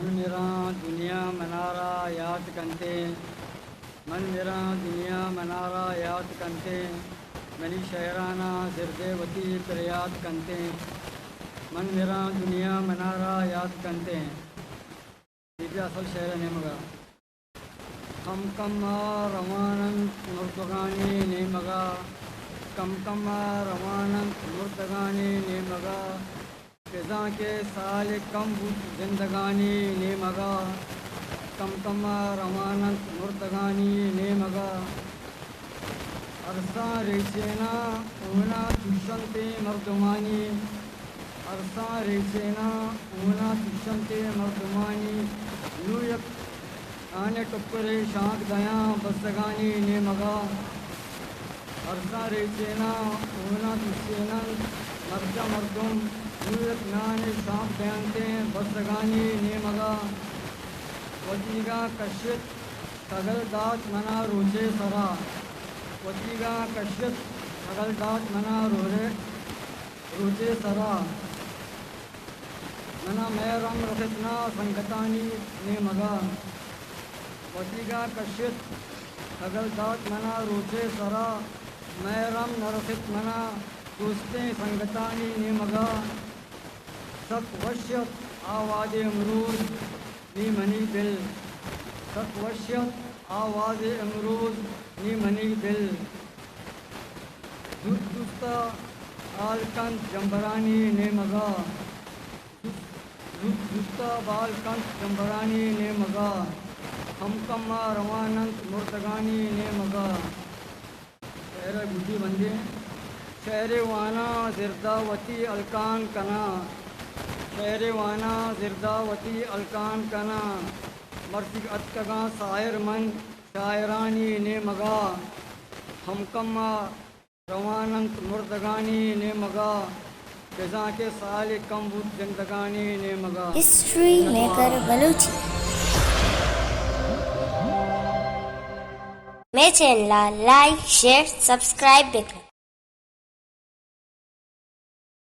من مراں دنیا منارا یات کنتیں، من مراں دنیا منارا یات کنتیں، منی شئیراناں زردے وتی پریات کنتیں، من مراں دنیا منارا یات کنتیں۔ اے بیا اصل شئیر ءِ نیمگ ءَ۔ کم کم ءَ روان اَنت مردگانی نیمگ ءَ، کم کم ءَ روان اَنت مردگانی نیمگ ءَ، بزاں کہ سال کم بوت زندگانی نیمگ ءَ، کم کم ءَ روان اَنت مردگانی نیمگ ءَ۔ ارساں ریچیناں ہونا چوشنتیں مردمانی، ارساں ریچیناں ہونا چوشنتیں مردمانی، نوں یک نان ءِ ٹکرے شانک دیاں بستگانی نیمگ ءَ۔ ارساں ریچیناں ہونا چوشین اَنت مرچاں مردم، نوں یک نان ءِ شانک دینتیں بستگانی نیمگ ءَ۔ وتیگاں کشت سگل دات منا روچے سرا، وتیگاں کشت سگل دات منا رورے، روچے سرا۔ منا مئے رم رست نا سنگتانی نیمگا، وتیگاں کشت سگل دات منا روچے سرا۔ مئے رم نہ رست منا دوستیں سنگتانی نیمگا۔ سک وش ات آ وہدے امروز نی منی دل، سک وش ات آ وہدے امروز نی منی دل۔ زوت زوت ءَ بال کنت جمبرانی نیمگا، زوت زوت ءَ بال کنت جمبرانی نیمگا، کم کم ءَ روان انت مردگانی نیمگا۔ شئیر ءِ گڈی بندیں۔ شئیرے واناں زردا وتی الکان کناں، شئیرے واناں زردا وتی الکان کناں، مرچیگ اتکگاں ساحر من شاعرانی نیمگا، ہمکما روان انت مردگانی نیمگا، بزاں کہ سالے کم بوت زندگانی نیمگا۔ History maker Balochi. مئے چینل ءَ لائک، شیئر، سبسکرائب بکن۔